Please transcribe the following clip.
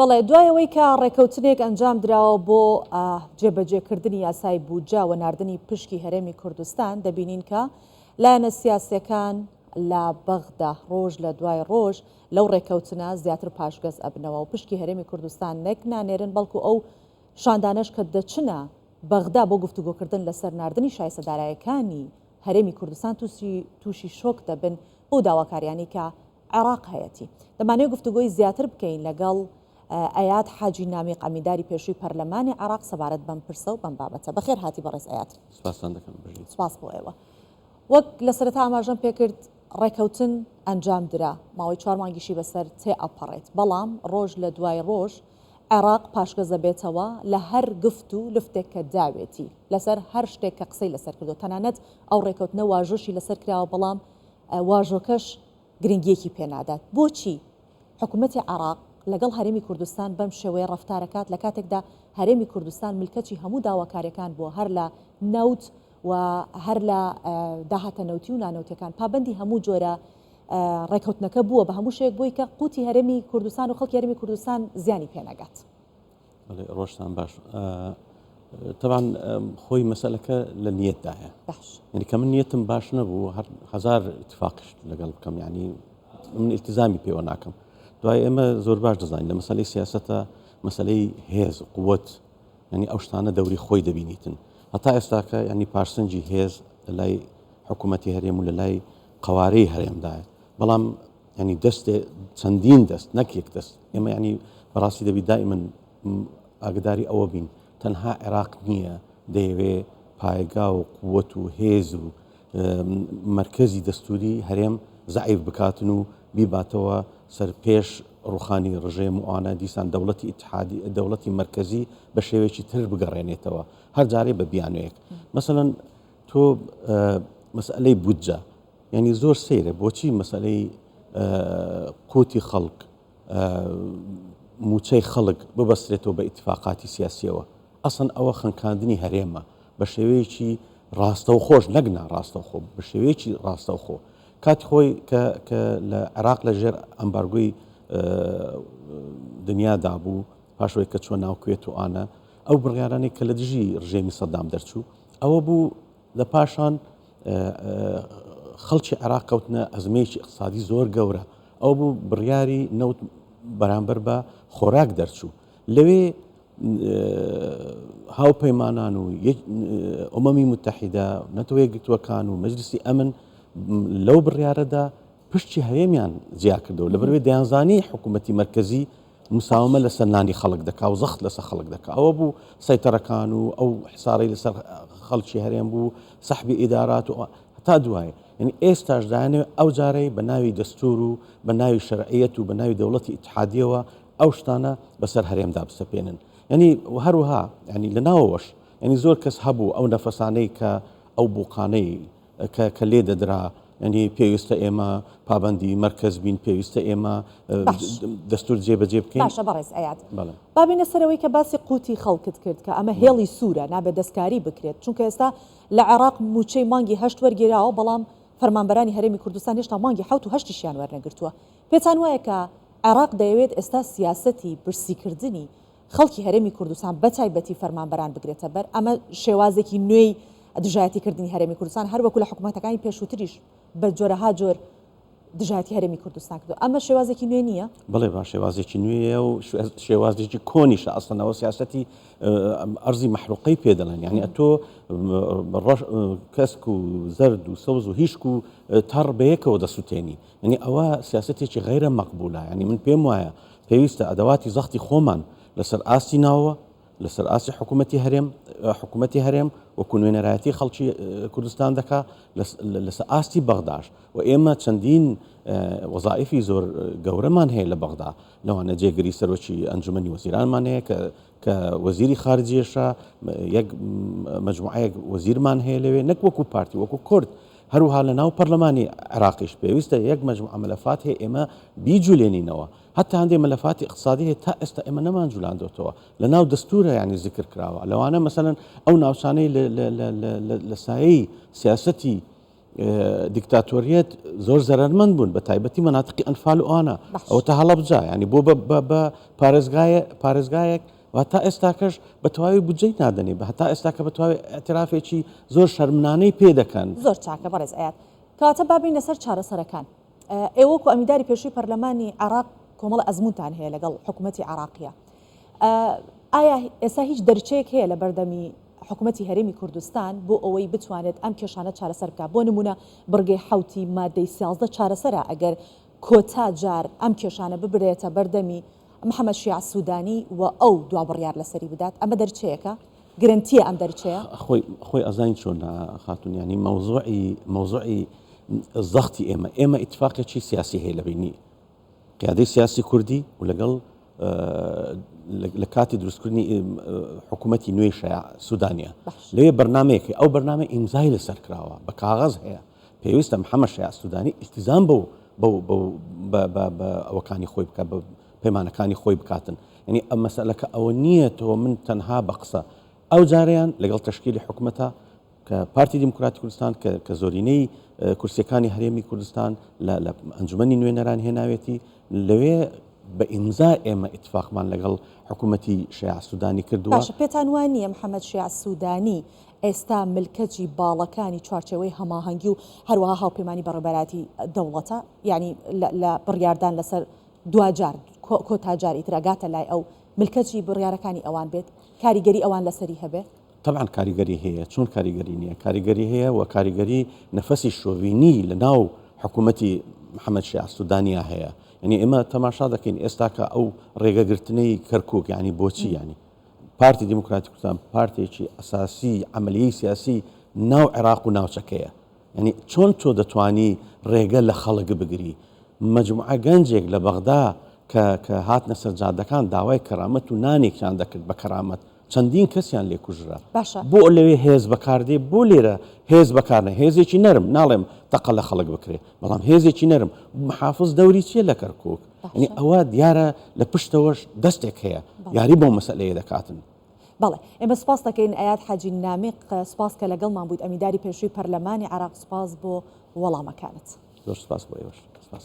بەڵێ، دوای ئەوەی کە ڕێکەوتنێک ئەنجام دراوە بۆ جێبەجێکردنی یاسای بودجە و ناردنی پشکی هەرێمی کوردستان، دەبینین کە لایەنە سیاسیەکان لە بەغدا ڕۆژ لە دوای ڕۆژ لەو ڕێکەوتنە زیاتر پاشگەز ئەبنەوە و پشکی هەرێمی کوردستان نەک نانێرن بەڵکو ئەو شاندانەش کە دەچنە بەغدا بۆ گفتوگۆکردن لەسەر ناردنی شایستە دارایەکانی هەرێمی کوردستان تووشی شۆک دەبن بەو داواکاریانەی کە عێراق هەیەتی. دەمانەوێت گفتوگۆی زیاتر بکەین لەگەڵ ئەیاد حاجی نامیق ئەمینداری پێشووی پەرلەمانی عێراق سەبارەت بەم پرسە و بەم بابەتە. بەخێر هاتی بەڕێز ئەیاد. سپاستان دەکەم بژیت. سپاس بۆ ئێوە. وەک لە سەرەتا ئاماژەم پێکرد ڕێکەوتن ئەنجام درا، ماوەی چوار مانگیشی بەسەر تێئەپەڕێت، بەڵام ڕۆژ لە دوای ڕۆژ عێراق پاشگەزەبێتەوە لە هەر گفت و لفتێک کە داوێتی، لەسەر هەر شتێک کە قسەی لەسەر کردووە، تەنانەت ئەو ڕێکەوتنە واژۆشی لەسەر کراوە، بەڵام واژۆکەش گرنگییەکی پێ نادات. بۆچی حکومەتی عێراق لەگەڵ هەرێمی کوردستان بەم شێوەیە ڕەفتارەکات لە کاتێکدا هەرێمی کوردستان ملکەچی هەموو داواکاریەکان بووە هەر لە نەوت و هەر لە داهاتە نەوتی و نانەوتیەکان پابەندی هەموو جۆرە ڕێکەوتنەکە بووە بە هەموو شێک بۆی کە قوتی هەرێمی کوردستان و خەڵکی هەرێمی کوردستان زیانی پێ نەگات. بەڵێ ڕۆژتان باش. تەبعەن خۆی مەسەلەکە لە نیەتدایە. باش. یعنی کە من نیەتم باش نەبوو هەر هەزار اتفاقیش لەگەڵ بکەم یعنی من التزامی پێوە ناکەم. دوای ئێمە زۆر باش دەزانین لە مەسەلەی سیاسەتە مەسەلەی هێز قوت یعنی ئەو شتانە دەوری خۆی دەبینیتن. هەتا ئێستاکە یعنی پارسەنجی هێز لە لای حکوومەتی هەرێم و لە لای قەوارەی هەرێمدایە. بەڵام یعنی دەستێ چەندین دەست نەک یەک دەست ئێمە یعنی بەڕاستی دەبی دائیمەن ئاگداری ئەوە بین تەنها عێراق نییە دەیەوێ پایگا و قوت و هێز و مەرکەزی دەستوری هەرێم زەعیف بکاتن و بیباتەوە سەر پێش ڕوخانی ڕژێم و ئانە دیسان دەوڵەتی ئیتحادی دەوڵەتی مەرکەزی بە شێوەیەکی تر بگەڕێنێتەوە هەر جارێ بە بیانوێک مەسەلەن تۆ مەسئلەی بودجە یانی زۆر سەیرە بۆچی مەسەلەی قوتی خەڵک موچەی خەڵک ببەسترێتەوە بە ئیتفاقاتی سیاسیەوە ئەسڵەن ئەوە خنکاندنی هەرێمە بە شێوەیەکی ڕاستەوخۆش نەک ناڕاستەوخۆ بە شێوەیەکی ڕاستەوخۆ کاتی خۆی کە کە لە عێراق لە ژێر ئەمبارگۆی دنیادا بوو پاشەوەی کە چوە ناو کوێت و ئانە ئەو بڕیارانەی کە لە دژی ڕژێمی سەدام دەرچوو ئەوە بوو لە پاشان خەڵکی عێراق کەوتنە ئەزمەیەکی ئیقتسادی زۆر گەورە، ئەوە بوو بڕیاری نەوت بەرامبەر بە خۆراک دەرچوو. لەوێ هاوپەیمانان و ئومەمی موتەحیدە، نەتەوە یەکگرتووەکان و مەجلیسی ئەمن لەو بڕیارەدا پشتی هەرێمیان جیا کردەوە، لەبەرئەوەی دەیانزانی حکوومەتی مەرکەزی مساومە لەسەر نانی خەڵک دەکا و زەخت لەسەر خەڵک دەکا. ئەوە بوو سەیتەرەکان و ئەو حسارەی لەسەر خەڵکی هەرێم بوو، سەحبی ئیدارات و هەتا دوایی. یعنی ئێستاش دایانەوێ ئەو جارەی بە ناوی دەستوور و بە ناوی شەرعیەت و بە ناوی دەوڵەتی ئیتحادیەوە ئەو شتانە بەسەر هەرێمدا بسەپێنن. یعنی هەروەها یعنی لە ناوەوەش یعنی زۆر کەس هەبوو ئەو نەفەسانەی کە ئەو بوقانەی کە کە لێ دەدرا یعنی پێویستە ئێمە پابەندی مەرکەز بین پێویستە ئێمە باش. دەستور جێبەجێ بکەین. باشە بەڕێز ئەیاد بەڵێ. با بێینە سەر ئەوەی کە باسی قوتی خەڵکت کرد کە ئەمە هێڵی سوورە نابێت دەستکاری بکرێت چونکە ئێستا لە عێراق مووچەی مانگی هەشت وەرگیراوە بەڵام فەرمانبەرانی هەرێمی کوردستان هێشتا مانگی حەوت و هەشتیشیان وەرنەگرتووە پێتان وایە کە عێراق دەیەوێت ئێستا سیاسەتی برسیکردنی خەڵکی هەرێمی کوردستان بەتایبەتی فەرمانبەران بگرێتە بەر، ئەمە شێوازێکی نوێی دژایەتی کردنی هەرێمی کوردستان هەر وەکو لە حکومەتەکانی پێشووتریش بە جۆرەها جۆر دژایەتی هەرێمی کوردستان کردووە، ئەمە شێوازێکی نوێ نییە؟ بەڵێ با شێوازێکی نوێیە و شێوازێکی کۆنیشە، ئەسڵەن ئەوە سیاسەتی ئەرزی مەحروقەی پێ دەڵێن، یانی ئەتۆ ڕەش کەسک و زەرد و سەوز و هیشک و تەڕ بەیەکەوە دەسوتێنی، یانی ئەوە سیاسەتێکی غەیرە مەقبولە، یانی من پێم وایە پێویستە ئەدەواتی زەختی خۆمان لەسەر ئاستی ناوەوە، لەسەر ئاستی حکوومەتی هەرێم، حکوومەتی هەرێم وەکو نوێنەرایەتی خەڵکی کوردستان دەکا، لەسەر ئاستی بەغداش و ئێمە چەندین وەزائیفی زۆر گەورەمان هەیە لە بەغدا، لەوانە جێگری سەرۆکی ئەنجومەنی وەزیرانمان هەیە کە کە وەزیری خارجیەشە، یەک مەجموعەیەک وەزیرمان هەیە لەوێ نەک وەکو پارتی وەکو کورد، هەروەها لە ناو پەرلەمانی عێراقیش پێویستە یەک مەجموعە مەلەفات هەیە ئێمە بیجولێنینەوە، هەتا هەندێ مەلەفاتی ئیقتسادی هەیە تا ئێستا ئێمە نەمانجولاندۆتەوە لە ناو دەستورە یانی زیکر کراوە، لەوانە مەسەلەن ئەو ناوچانەی لە سایەی سیاسەتی. دیکتاتۆریەت زۆر زەرەرمەند بوون بە تایبەتی مەناتقی ئەنفال و ئەوانە ئەوە تا هەڵەبجە ینی بۆ بە پارێزگایە پارێزگایەک و تا ئێستاکەش بە تەواوی بودجەی نادەنێ بە هەتا ئێستاکە بە تەواوی اعترافێکی زۆر شەرمنانەی پێ دەکەن. زۆر چاکە بەڕێز ئەیاد. کەواتە با بێینە سەر چارەسەرەکان. ئێوە وەکو ئەمینداری پێشووی پەرلەمانی عێراق کۆمەڵە ئەزموونتان هەیە لەگەڵ حکوومەتی عێراقییە. ئایا ئێستا هیچ دەرچەیەک هەیە لە بەردەمی حکوومەتی هەرێمی کوردستان بۆ ئەوەی بتوانێت ئەم کێشانە چارەسەر بکات؟ بۆ نموونە بڕگەی حەوتی مادەی 13 چارەسەرە ئەگەر کۆتا جار ئەم کێشانە ببرێتە بەردەمی محەمەد شیاع سوودانی و ئەو دوا بڕیار لەسەری بدات، ئەمە دەرچەیەکە؟ گرەنتییە ئەم دەرچەیە؟ خۆی خۆی ئەزانی چۆنە خاتوون یانی مەوزوعی مەوزوعی زەختی ئێمە ئێمە ئیتفاقێکی سیاسی هەیە لە بینی قیادەی سیاسی کوردی و لەگەڵ لە کاتی دروستکردنی حکوومەتی نوێی شەیاع سوودانیە لەوێ بەرنمەیەکی ئەو بەرنامە ئیمزای لەسەر کراوە بە کاغەز هەیە پێویستە محەممەد شەیاع سوودانی ئیلتیزام بەو بەو بەو بە ئەوەکانی خۆی بکات بە پەیمانەکانی خۆی بکاتن یعنی ئەم مەسەلەکە ئەوە نییە تۆ من تەنها بە قسە ئەو جارەیان لەگەڵ تەشکیلی حکومەتە کە پارتی دیموکراتی کوردستان کە کە زۆرینەی کورسیەکانی هەرێمی کوردستان لە لە ئەنجومەنی نوێنەران هێناوێتی لەوێ بە ئیمزا ئێمە ئیتفاقمان لەگەڵ حکوومەتی شیاع سوودانی کردووە. باشە پێتان وا نییە محەمەد شیاع سوودانی ئێستا ملکەچی باڵەکانی چوارچێوەی هەماهەنگی و هەروەها هاوپەیمانی بەڕێوەبەرایەتی دەوڵەتە؟ یانی لە بڕیاردان لەسەر دواجار کۆتا جار ئیتر ئەگاتە لای ئەو ملکەچی بڕیارەکانی ئەوان بێت؟ کاریگەری ئەوان لەسەری هەبێ؟ تەبعەن کاریگەری هەیە، چۆن کاریگەری نییە؟ کاریگەری هەیە و کاریگەری نەفەسی شۆڤینی لە ناو حکوومەتی محەممەد شیاع سوودانیا هەیە. یعنی ئێمە تەماشا دەکەین ئێستاکە ئەو ڕێگەگرتنەی کەرکووک یعنی بۆچی یعنی پارتی دیموکراتی کوردستان پارتێکی ئەساسی عملیەی سیاسی ناو عێراق و ناوچەکەیە. یعنی چۆن تۆ دەتوانی ڕێگە لە خەڵک بگری؟ مەجموعە گەنجێک لە بەغدا کە کە هاتنە سەر جادەکان داوای کەرامەت و نانێکیان دەکرد بە کەرامەت چەندین کەسیان لێ کوژرا. باشە. بۆ لەوێ هێز بەکار دێ بۆ لێرە هێز بەکار نە هێزێکی نەرم ناڵێم تەقە لە خەڵک بکرێ بەڵام هێزێکی نەرم محافز دەوری چیە لە کەرکوک یعنی باشە. ئەوە دیارە لە پشتەوەش دەستێک هەیە بەڵێ. یاری بەو مەسەلەیە دەکاتن. بەڵێ ئێمە سوپاست دەکەین ئەیاد حاجی نامیق سوپاس کە لەگەڵمان بوویت ئەمینداری پێشووی پەرلەمانی عێراق سوپاس بۆ وەڵامەکانت. زۆر سوپاس بۆ ئێوەش سوپاس.